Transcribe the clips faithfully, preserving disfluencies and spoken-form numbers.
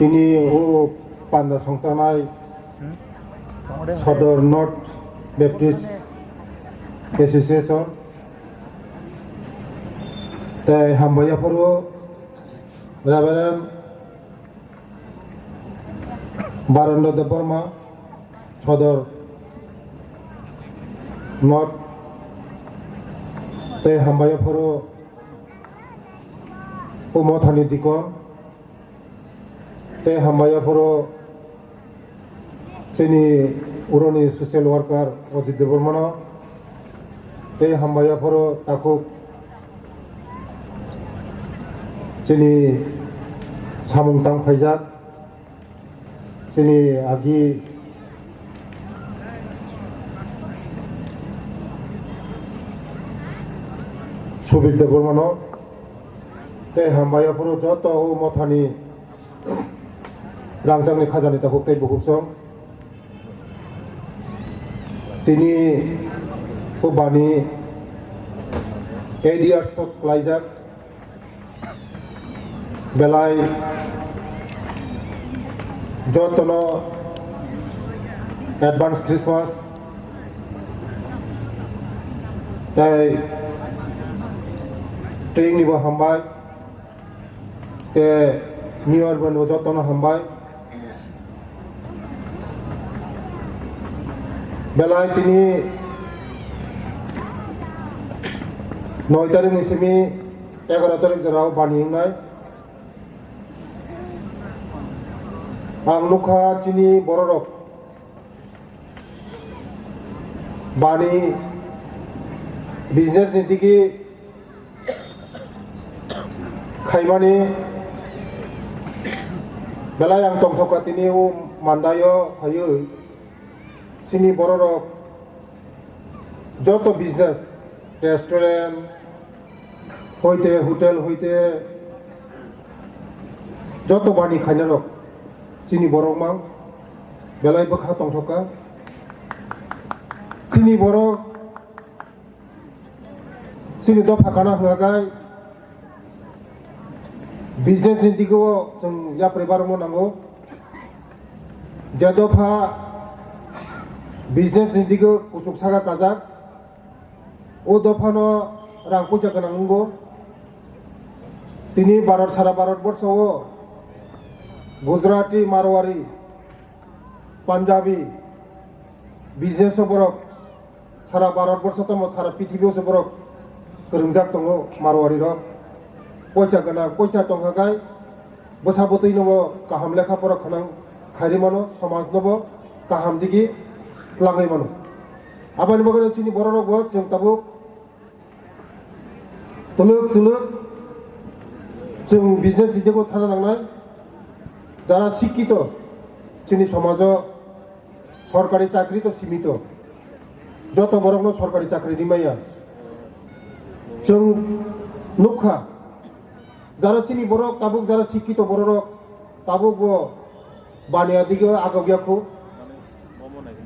Tini o panda songchanai Sodor North Baptist Association tei hambai yaphuru Reverend Barendra Debbarma, Sodor North, tei hambai yaphuru o mothani dikon, tei hambai yaphuru chini uroni social worker Ojit Debbarmano, tei hambai yaphuru takhuk chini samung tang phaijak. Chini agi Subir Debbarmano tei hambai yaphuru joto o mothani rangchakni khajani takhuk tei bukhuk song. Tini o bani eight years o klaijak. Belai jotono advance Christmas tei tring nibo hambai tei New Year bo jotono hambai. Belai tini noi tarik ni simi egaroh tarik jorao bani wngnai. Ang nukha chini bororok bani business ni digi khaimani belai ang tongthokha tini o mandaio phaiwi chini bororok joto business, restaurant, hoite hotel, hoite joto bani khainarok chini borok mang belai bwkha tongthokha. Chini borok chini dopha kana hwnkha khe business ni digo chwng yapri barokno nango. Je dopha business ni digo kuchuk saka kajak, o dophano rang puisa gwnang wngo. Tini Bharat, sara Bharat borsho o Gujarati, Marwari, Punjabi business o borok sara Bharat borsho tamo sara prithibi o se borok kwrwngjak tongo Marwari rok. Poisa gwnang, poisa tongkha khe bwsa bwtwi no bo kaham lekha pora khwnang khairi mano, somaj no bo kaham digi twlangwi mano. Aboni bagwi chini borok rok bo chwng tabuk twlwk twlwk chwng business ni digo thana nangnai. Jara sikkito chini somajo sorkari chakri to simito, joto borokno sorkari chakri rimaya. Chwng nukha, jara chini borok tabuk jara sikkito bororok tabuk bo baniya dige agok ya khu.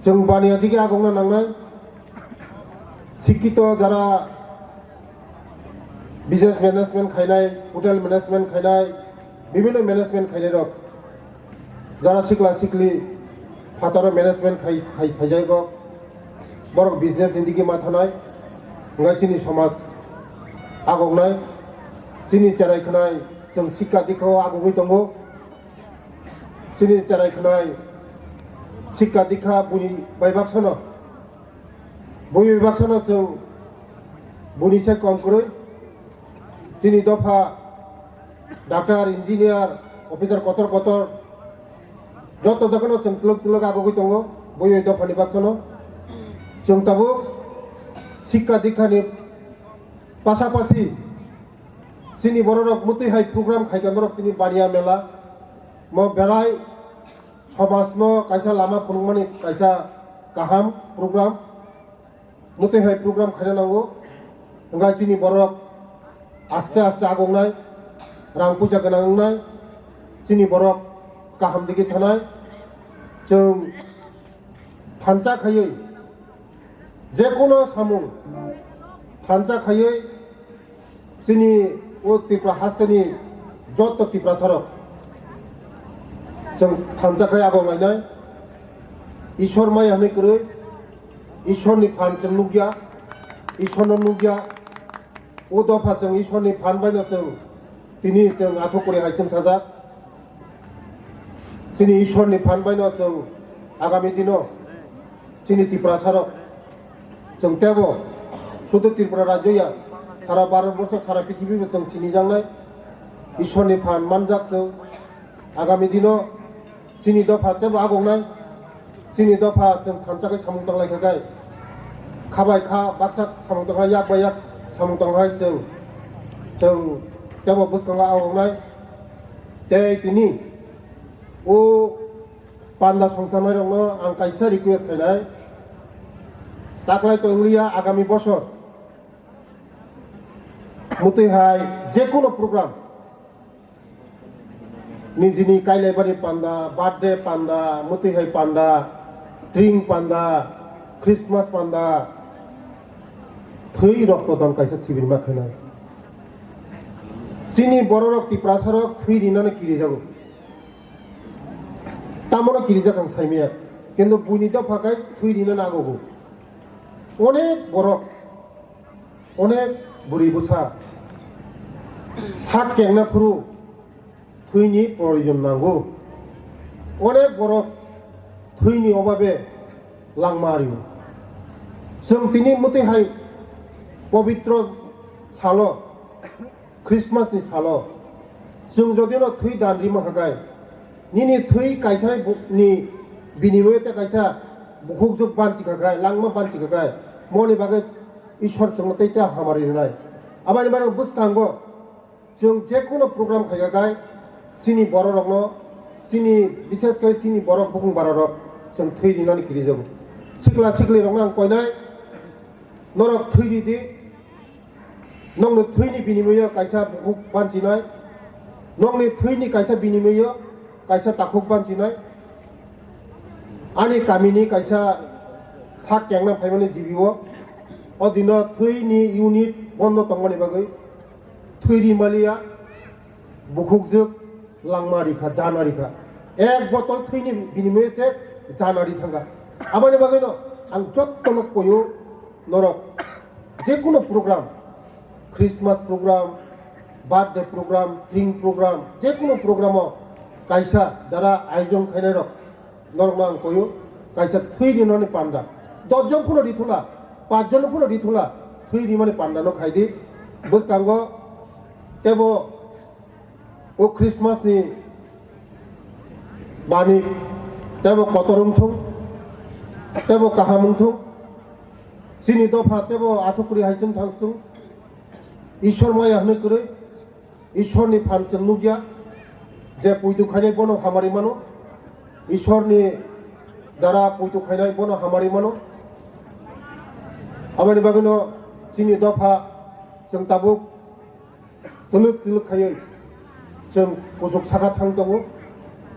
Chwng baniya dige agokna nangnai. Sikkito jara business management khainai, hotel management khainai, bibhinno management khainai rok, jara sikla sikli phataro management khai, khai, khaijai rok, borok business ni digi ma thanai, wngkha chini somaj agoknai, chini cherai khwnai chwng sikka dikha o agogwi tongo, chini cherai khwnai sikka dikha buni bai baksano. Bui baksa no chwng buni se kom kwrwi. Chini dopha doctor, engineer, officer kotor kotor joto jaga no chwng twlwk twlwk agogwi tongo bui dopha ni baksa no. Chwng tabuk sikka dikha ni pasapasi chini borok rok mwtwi hai program khai ka norok tini baniya mela mo belai somajno kaisa lama phunukmani kaisa kaham program, mwtwi hai program khaina nango. Wngkha chini borok aste aste agoknai, rang puisa gwnang wngnai, chini borok kaham digi thanai. Chwng thansa khaiwi, jekono samung thansa khaiwi, chini o Tripura hasteni joto Tiprasarok Chwng thansa khai abo mainai. Ishwar maya hwnwi kwrwi. Ishwarni phan chwng nukya. Ishwarno nukya. O dopha chwng Ishwarni phan baino chwng tini chwng athuk kwrwi hai chwng sajak. Chini Ishwarni phan baino chwng agami dino chini Tiprasarok chwng tebo sudu Tripura rajyo ya, sara Bharat borsho, sara prithibi bo chwng sinijaknai. Ishwarni phan manjak chwng. Agami dino chini dopha tebo agongnai, chini dopha chwng thansa khe samung tanglai kha khe, kha bai kha baksa samung tangkha, yak bai yak samung tangkha chwng, chwng tebo bwskango agongnai. Tei tini o panda songchanairokno ang kaisa request khainai, taklai tongliya agami bosor mwtwi hai jekunu program, nijini kailaibari panda, birthday panda, mwtwi hai panda, tring panda, Christmas panda, thwi rokto dan kaisa sibirma khainai. Chini bororok Tiprasarok thwi rinani kirijago. Tamono kirijak ang saimaya. Kintu buini dopha khai thwi rina nagogo. Onek borok, onek bwrwi bwsa sak kengna phuru thwini proyojon nango. Onek borok thwini obabe langma ario. Chwng tini mwtwi hai pobitro salo, Christmas ni salo, chwng jodino thwi dan rima khakai, nini thwi kaisa bu-, ni binimoyo tei kaisa bukhukjwk banchi khakai, langma banchi khakai, moni bagwi Ishwar chwngno tei tei hamari rwnai. Aboni bagwi bwskango chwng jekunu program khaikhakai, chini bororokno, chini, bishes khe chini borok bukung bararok chwng thwi rinani kirijago. Sikla siklirokno ang koinai, norok thwi ridi, nokni thwini binimoyo kaisa bukhuk banchinai, nokni thwini kaisa binimoyo kaisa takhuk banchinai, ani kamini kaisa sak kengna phaimani G B O, o dino thwini unit bondo tongmani bagwi thwi rimaliya, bukhukjwk langma rikha, jana rikha. Ek botol thwini binimoyo se jana ri thangkha. Aboni bagwino ang jottono koyo norok jekunu program, Christmas program, birthday program, tring program, jekunu programo kaisa jara ayojong khainairok, norokno ang koyo, kaisa thwi rinani panda. Dos jon phano rithula, panch jon phano rithula, thwi rimani pandano khaidi. Bwskango tebo o Christmas ni bani tebo kotor wngthung, tebo kaham wngthung, chini dopha tebo athukuri hai chwng thangthung, Ishwar maya hwnwi kwrwi, Ishwarni phan chwng nukya, je puitu khainai bono hamari mano, Ishwarni jara puitu khainai bono hamari mano. Aboni bagwino chini dopha chwng tabuk twlwk twlwk khaiwi chwng kuchuk saka thang tongo,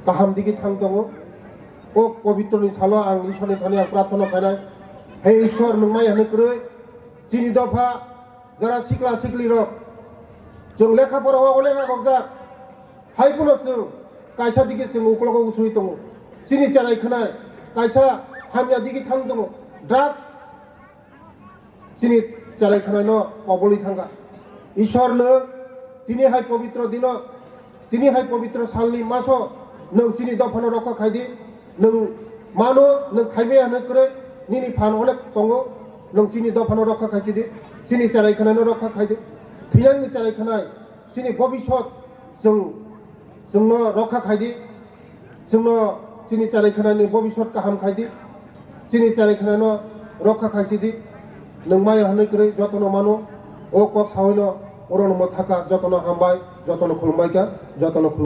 kaham digi thang tongo. O pobitroni salo ang Ishwarni thani ang prarthana khainai, he Ishwar, nwng maya hwnwi kwrwi chini dopha jara sikla siklirok, chwng lekha pora o lekha gokjak, hai phano chwng kaisa digi chwng uklogo usui tongo, chini cherai khwnai kaisa hamya digi thang tongo, drugs chini cherai khwnaino koboli thangkha. Ishwar, nwng tini hai pobitro dino, tini hai pobitro salni maso nwng chini dophano rokha khaidi. Nwng mano, nwng khaimaya hwnwi kwrwi, nini phan onek tongo, nwng chini dophano rokha khaisidi, chini cherai khwnaino rokha khaidi, thwinani cherai khwnai, chini bobisot chwng, chwngno rokha khaidi. Chwngno chini cherai khwnani bobisot kaham khaidi, chini cherai khwnano rokha khaisidi. Nwng maya hwnwi kwrwi jotono mano, o kok saoino orono mwthaka, jotono hambai, jotono khulumbaikha, jotono khulum-.